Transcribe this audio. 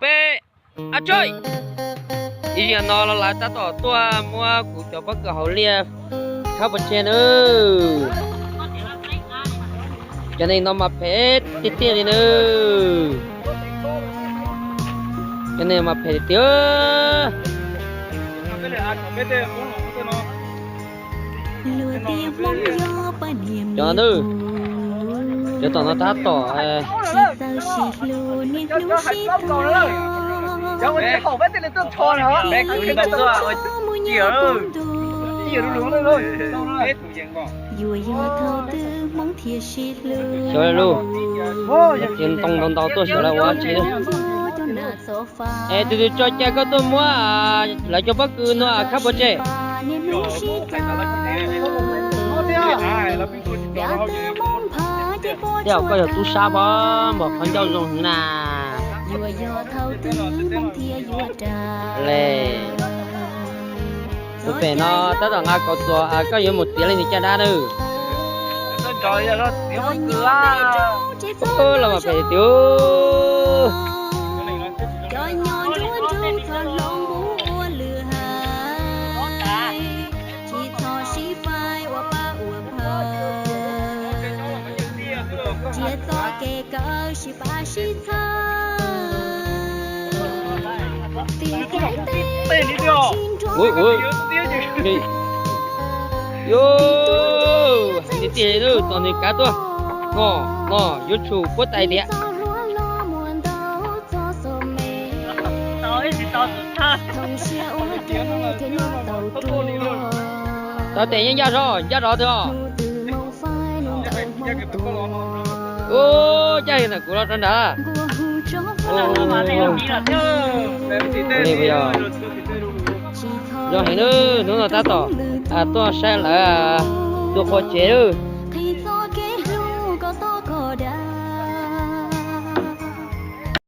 Peb, a tsoi. Ib zaug no los lawv tab tom tuaj muab kuv cov pob kws hauv liaj khab pov tseg nawb. Cov neeg no mas phem tiag tiag li nawb. Cov neeg mas phem tiag tiag. Cov no, cov tom no tab tom xyov lawm, ntoo ntau ntau tuaj xyov lawv ua tsi. Es tus twg tso cai koj tuaj muab lawv cov pob kws no khab pov tseg. Tej zaum koj yog tub sab pab npam qhov ncauj zoo heev na. Le, tus pem no tab tom nqa kaus txuas, koj yuav mus txiav leej twg caj dab nawb? Los mas phem tiag. Ua, ua, tiag tiag, tos nws kav tuaj. No, no yuav tsum puab tais tiag. Tau tes yeej ncaj zog, ncaj zog twg os. Ub, ncaj li ntawm kuv los rau nrad. Zoo heev nawb, hnub no tab tom tuaj saib lawv tua qhua tsev.